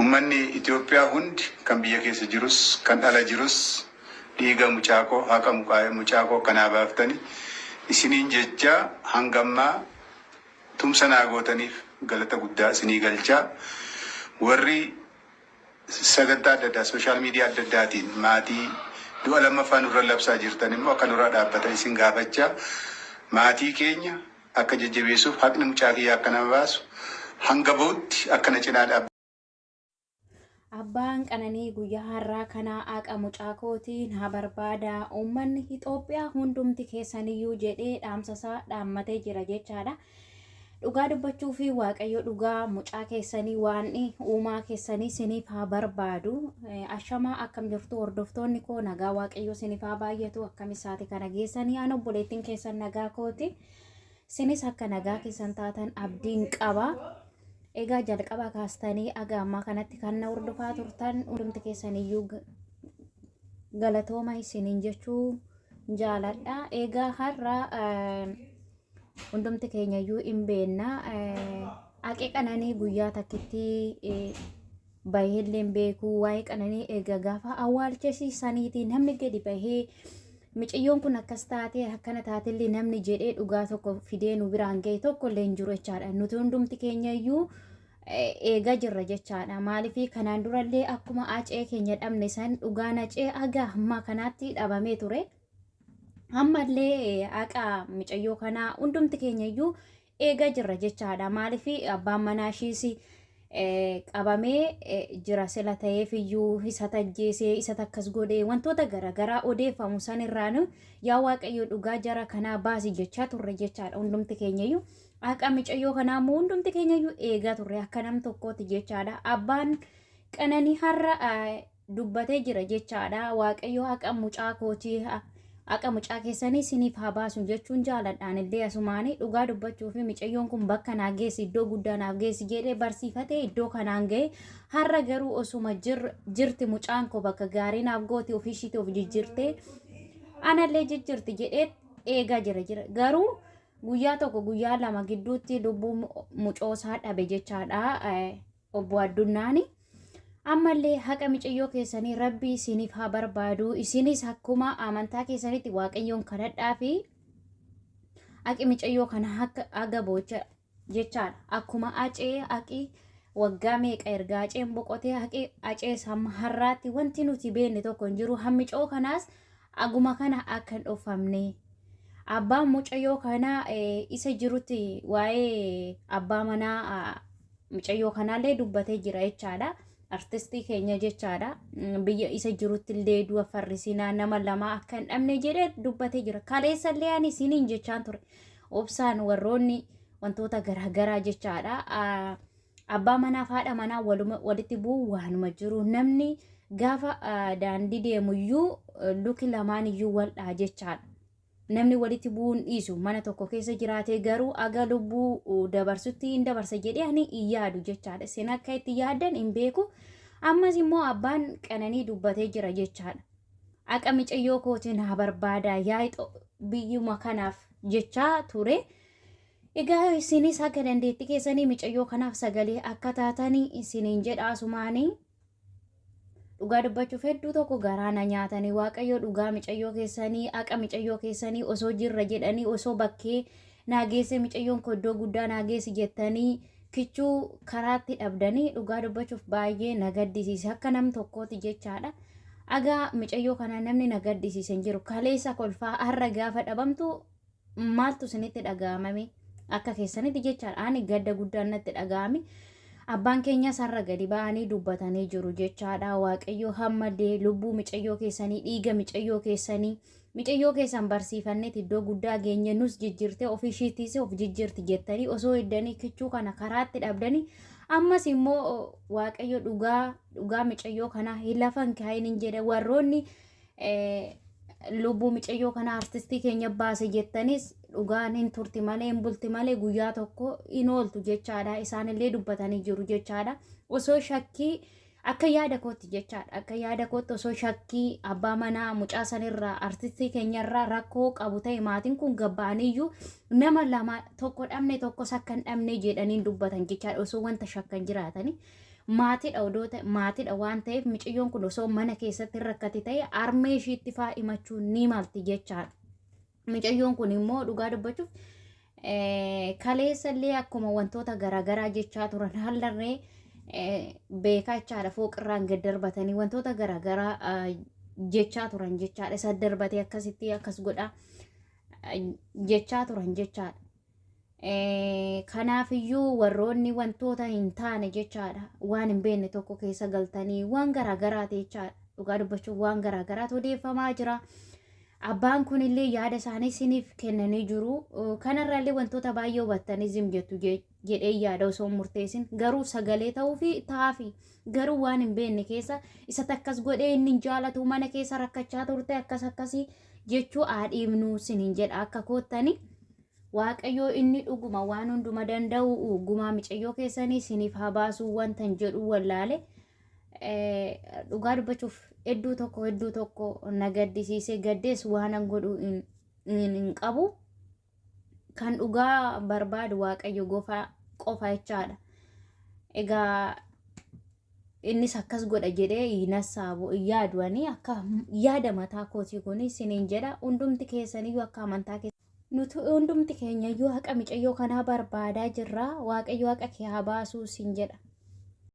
Ummanni Itoophiyaa hundi kan biyya keessa jirus kan ala jirus dhiiga mucaa koo haqa mucaa koo akka naa baaftani isiniin jechaa hanga ammaa tumsa naa gootaniif galata guddaa isinii galchaa warri sagantaa adda addaa social media adda addaatiin maatii du'a lammaffaa nurra labsaa jirtan immoo akka nurraa dhaabbatan isin gaafachaa maatii keenya akka jajjabeessuuf haqni mucaa kiyyaa akka nama baasu hanga bahutti akka na cinaa dhaabbatan. Abbaan Qananii guyyaa har'aa kana haqa mucaa kootii naa barbaada uummanni Itoophiyaa hundumti keessaniyyuu jedhee dhaamsasaa dhaammatee jira jechaadha. Dhugaa dubbachuu fi Waaqayyo dhugaa mucaa keessanii waan uumaa keessanii siniif haa barbaadu. Ashamaa akkam jirtu hordoftoonni koo nagaa Waaqayyo siniif haa baay'atu akkam isaati kana geessanii an obboleettiin keessan nagaa kooti. Sinis akka nagaa keessan taatan abdiin qaba. Egaa jalqaba kaastanii aga ammaa kanatti kan na hordofaa turtan hundumti keessaniyyuu galatooma isiniin jechuu jaaladha. Egaa har'a hundumti keenyayyuu hin beenna. Aqee qananii guyyaa takkitti baheellee hin beeku. Waa'ee qananii egaa gaafa awwaalcha saniiti namni gadi bahee miciyyoon kun akkas taatee akkana taatellee namni jedhee dhugaa tokko fidee nu biraan ga'e tokko illee hin jiru jechaadha. Nuti hundumti keenyayyuu eegaa jirra jechaadha. Maaliif kanaan durallee akkuma acee keenya dhabne san dhugaan acee haga ammaa kanaatti dhabamee ture. Ammallee haqa micayyoo kanaa hundumti keenyayyuu eegaa jirra jechaadha. Maaliif abbaan manaa ishiis qabamee jira sila ta'eef iyyuu isa tajjeesee isa takkas godhee wantoota garaagaraa odeeffamu sanirraan yaa waaqayyo dhugaa jara kanaa baasi jechaa turre jechaadha hundumti keenyayyuu. Haqa micayyoo kanaa immoo hundumti keenyayyuu eegaa turre akka nam tokkootti jechaadha. Abbaan qananii har'a dubbatee jira jechaadha. Waaqayyo haqa mucaa kootii haqa mucaa keessanii isiniif haa baasu jechuun jaaladhaan illee asumaanii dhugaa dubbachuu fi micayyoon kun bakka naa geessi iddoo guddaa naaf geessi jedhee barsiifatee iddoo kanaan ga'e har'a garuu osuma jirti mucaan koo bakka gaarii naaf gooti ofii ishiitii of jijjiirtee anallee jijjiirti jedhee eegaa jira jira garuu guyyaa tokko guyyaa lama gidduutti lubbuu mucoosaa dhabe jechaadha. Obbo Addunnaani. Ammallee haqa micayyoo keessanii rabbi isiniif haa barbaadu. Isinis akkuma amantaa keessanitti waaqayyoon kadhadhaa fi haqi micayyoo kana akka haga boocha jechaadha. Akkuma acee haqi waggaa meeqa erga aceen boqotee haqi acees hamma har'aatti wanti nuti beekne tokko hin jiru. Hammicoo kanaas aguma kana akka hin dhofamne. Abbaan mucayyoo kanaa isa jirutti waa'ee abbaa manaa mucayyoo kanaallee dubbatee jira jechaadha. Artistii keenya jechaadha. Biyya isa jirutti illee du'a farrisinaa nama lama akka hin dhabne jedhee dubbatee jira. Kaleessa illee ani isiniin jechaan ture. Obsaan warroonni wantoota garaagaraa jechaadha. Abbaa manaa fi haadha manaa walitti bu'uu waanuma jiru. Namni gaafa daandii deemu iyyuu luki lamaan iyyuu wal dhaha jechaadha. Namni walitti bu'uun dhiisu mana tokko keessa jiraatee garuu aga lubbuu dabarsutti hin dabarsa jedhee ani hin yaadu jechaadha. Isin akka itti yaaddan hin beeku. Ammas immoo abbaan qananii dubbatee jira jechaadha. Haqa micayyoo kootiin haa barbaadaa yaa biyyuma kanaaf jechaa ture. Egaa isinis akka dandeettii keessanii micayyoo kanaaf sagalee akka taatanii isiniin jedha asumaanii. Dhugaa dubbachuuf hedduu tokko garaa na nyaatanii waaqayyo dhugaa micayyoo keessanii haqa micayyoo keessanii osoo jirra jedhanii osoo bakkee naa geesse micayyoon koo iddoo guddaa naa geessi jettanii kichuu karaatti dhabdanii dhugaa dubbachuuf baay'ee na gaddisiise akka nam tokkooti jechaadha. Agaa micayyoo kana namni na gaddisiise hin jiru kaleessa kolfaa har'a gaafa dhabamtu maaltu isinitti dhaga'amame akka keessanitti jechaadha ani gadda guddaan natti dhaga'ame abbaan keenyas har'a gadi ba'anii dubbatanii jiru jechaadha waaqayyo hammallee lubbuu micayyoo keessanii dhiiga micayyoo keessanii micayyoo keessan barsiifanneet iddoo guddaa geenye nus jijjiirtee ofii ishiittis of jijjiirti jettanii osoo iddanii kichuu kana karaatti dhabdanii ammas immoo waaqayyo dhugaa dhugaa micayyoo kana hin lafan kaayin hin jedhe warroonni lubbuu micayyoo kana artistii keenya baase jettanis dhugaan hin turti malee hin bulti malee guyyaa tokko hin ooltu jechaadha. Isaanillee dubbatanii jiru jechaadha. Osoo shakkii akka yaada kootti jechaadha. Akka yaada kootti osoo shakkii abbaa manaa mucaa sanirraa artistii keenyarraa rakkoo qabu ta'e maatiin kun gabba'aniyyuu nama lama tokko dhabne tokkos akka hin dhabne jedhanii dubbatan jechaadha. Osoo wanta shakkan jiraatanii. Maatiidha odoo ta'e maatiidha waan ta'eef miciyyoon kun osoo mana keessatti hin rakkate ta'e armee ishiitti faa himachuu ni malti jechaadha. Micayyoon kun immoo dhugaa dubbachuuf kaleessallee akkuma wantoota garaagaraa jechaa turan hallarree beekaa jechaadha fooqirraan gad darbatanii wantoota garaagaraa jechaa turan jechaadha. Isa darbatee akkasitti akkas godha jechaa turan jechaadha. Kanaafiyyuu warroonni wantoota hin taane jechaadha waan hin beekne tokko keessa galtanii waan garaagaraati jechaadha. Dhugaa dubbachuuf waan garaagaraatu odeeffamaa jira. Abbaan kunillee yaada isaanii isiniif kennanii jiru. Kanarraallee wantoota baay'ee hubattanii zim jettu jedhee yaada osoo hin murteessin. Garuu sagalee ta'uufi ta'aafi garuu waan hin beekne keessa isa takkas godhee inni hin jaalatu mana keessa rakkachaa turte akkas akkasii jechuu haadhiifnu isiniin jedha akka koottani. Waaqayyoo inni dhuguma waan hunduma danda'u gumaa micayyoo keessanii isiniif haa baasuu wantan jedhu wallaale. Dhugaa dubbachuuf hedduu tokko hedduu tokko na gaddisiise gaddees waanan godhu hin qabu. Kan dhugaa barbaadu Waaqayyo gofa qofa jechaadha. Egaa innis akkas godha jedhee hin hassaabu hin yaadu ani akka yaada mataa kootii kun isiniin jedha hundumti keessaniyyuu akka amantaa keessan. Nuti hundumti keenyayyuu haqa micayyoo kanaa barbaadaa jirra. Waaqayyo haqa kee haa baasuu siin jedha.